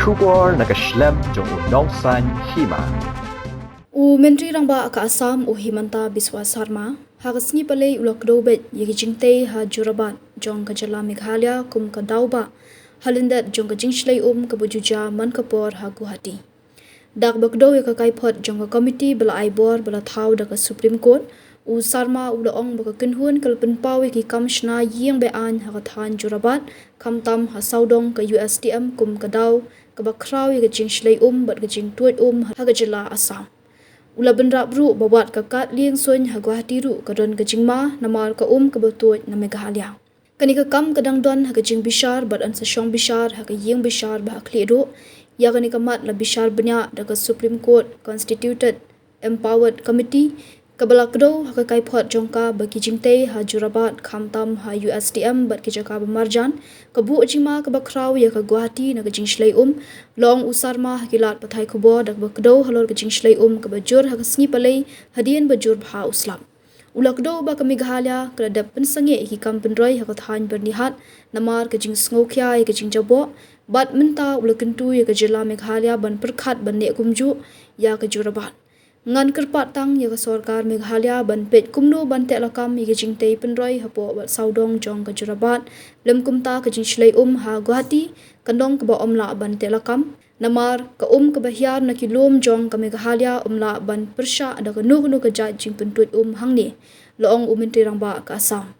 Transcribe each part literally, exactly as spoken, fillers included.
Khubor na ka shlem jong u nongsan hima. U Myntri Rangbah ka Assam u Himanta Biswa Sarma ha ka sngi Palei u la kdew beit ïa ki jingtei ha Jorabat jong ka jylla Meghalaya kum ka daw ba ha lyndet jong ka jingshlei um kaba ju jia man ka por ha Guwahati. Da kaba kdew ïa ka kaiphod jong ka komiti ba la ai bor ba la thaw da ka Supreme Court, u Sarma u la ong ba ka kynhun ka la pynpaw ïa ki kam shna ïing be-aiñ ha ka thaiñ Jorabat, khamtam ha sawdong ka U S T M kum ka daw kaba khraw ïa ka jingshlei um bad ka jingtuid um ha ka jylla Assam. U la bynrap ruh ba wat ka kad lieng suiñ ha Guwahati ruh ka don ka jingma namar ka um kaba tuid na Meghalaya. Kane ka kam ka dang don ha ka jingbishar bad yn sa shong bishar ha ka ïing bishar ba ha khlieh duh. Ïa kane ka mat la bishar bniah da ka Supreme Court Constituted Empowered Committee kaba la kdew ha ka kaiphod jong ka ba ki jingtei ha Jorabat khamtam ha U S T M bad ki jaka ba marjan ka buh jingma kaba khraw ïa ka Guwahati na ka jingshlei um, la ong u Sarma ha ki lad pathai khubor da kaba kdew halor ka jingshlei um kaba jur ha ka sngi Palei hadien ba jur bha u slap. U la kdew ba ka Meghalaya ka la dep pynsangeh ïa ki kam pynroi ha ka thaiñ Byrnihat namar ka jingsngewkhia ïa ka jingjaboh, bad mynta u la kyntu ïa ka jylla Meghalaya ban pyrkhat ban leh kumjuh ïa ka Jorabat. Ngan kyrpad tang ïa ka sorkar Meghalaya ban peit kumno ban teh lakam ïa ka jingtei pynroi hapoh bad sawdong jong ka Jorabat, lym kumta ka jingshlei um ha Guwahati kan long kaba ym lah ban teh lakam. Namar ka um kaba hiar na ki lum jong ka Meghalaya ym lah ban pyrshah da kano kano ka jait jingpyntuid um hangne, la ong u Myntri Rangbah ka Assam.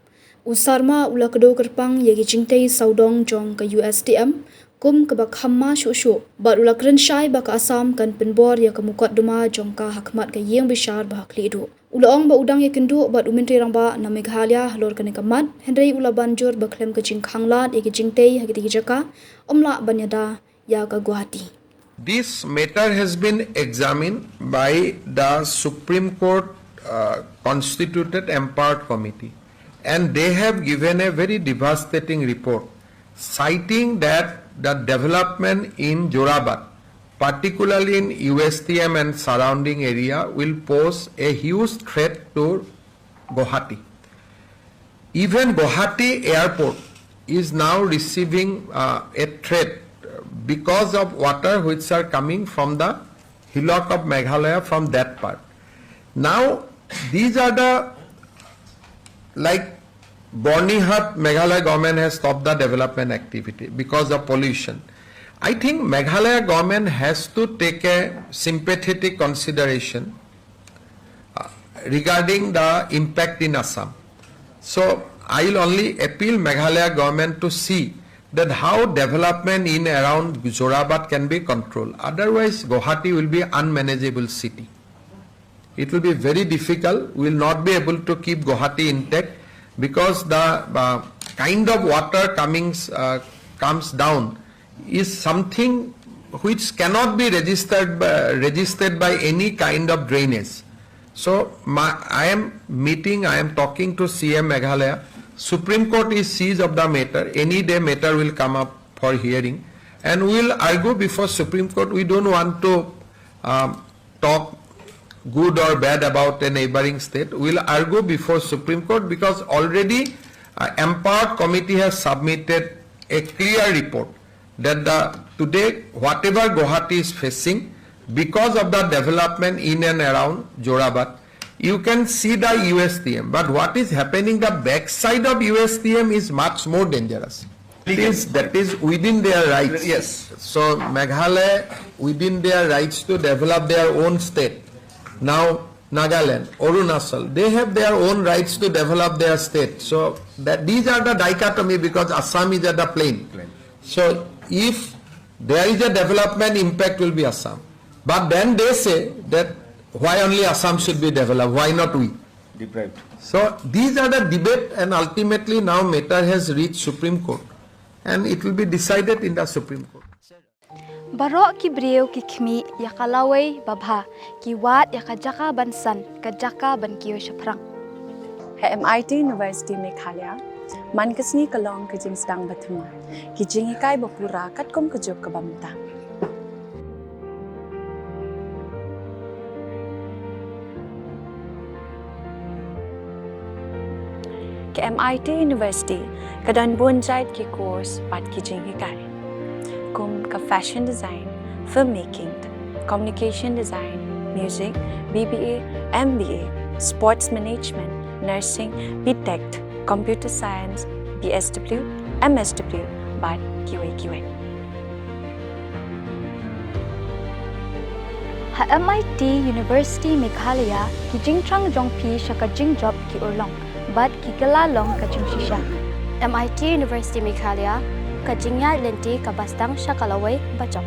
U Sarma u la kdew kyrpang ïa ki jingtei sawdong jong ka U S T M kum kaba kham ma shuh shuh bad u la kren shai ba ka Assam kan pynbor ïa ka mukotduma jong ka ha khmat ka ïing bishar ba ha khlieh duh. U la ong ba u dang ïakynduh bad u Myntri Rangbah na Meghalaya halor kane ka mat, hynrei u la ban jur ba khlem ka jingkhang lad ïa ki jingtei ha kitei ki jaka, ym lah ban ïada ïa ka Guwahati. This matter has been examined by the Supreme Court, uh, Constituted Empowered Committee, and they have given a very devastating report, citing that the development in Jorabat, particularly in U S T M and surrounding area, will pose a huge threat to Guwahati. Even Guwahati airport is now receiving, uh, a threat because of water which are coming from the hillock of Meghalaya from that part. Now, these are the, like, Byrnihat, Meghalaya government has stopped the development activity because of pollution. I think Meghalaya government has to take a sympathetic consideration uh, regarding the impact in Assam. So I will only appeal Meghalaya government to see that how development in around Jorabat can be controlled. Otherwise, Guwahati will be unmanageable city. It will be very difficult. We will not be able to keep Guwahati intact because the uh, kind of water comings, uh, comes down is something which cannot be registered by, registered by any kind of drainage. So my, I am meeting, I am talking to C M Meghalaya. Supreme Court is seized of the matter. Any day matter will come up for hearing. And we will argue before Supreme Court. We don't want to um, talk good or bad about a neighboring state. We will argue before Supreme Court because already uh, empowered committee has submitted a clear report that the today whatever Guwahati is facing because of the development in and around Jorabat, you can see the U S T M. But what is happening the backside of U S T M is much more dangerous. That is, that is within their rights. Yes. So Meghalaya within their rights to develop their own state. Now Nagaland, Arunachal, they have their own rights to develop their state. So that these are the dichotomy because Assam is at the plain. Plain. So if there is a development, impact will be Assam. But then they say that why only Assam should be developed, why not we? Deprived. So these are the debate, and ultimately now matter has reached Supreme Court and it will be decided in the Supreme Court. Baroh ki briew ki khmih ïa ka lawei babha, ki wad ïa ka jaka ban san, ka jaka ban kiew shaphrang. Ha M I T University Meghalaya, man ka sngi ka long ka jingsdang ba thymmai, ki jinghikai ba pura katkum ka juk kaba mynta. Ka M I T University ka don bun jait ki course bad ki jinghikai, kum ka fashion design, filmmaking, communication design, music, B B A, M B A, sports management, nursing, B Tech, computer science, B S W, M S W, bad kiwei kiwei. Ha M I T University Meghalaya, ki jingthrang jong phi sha ka jingjop ki urlong bad ki kylla long ka jingshisha. M I T University Meghalaya, ka jingïaid lynti kaba sdang sha ka lawei bajop.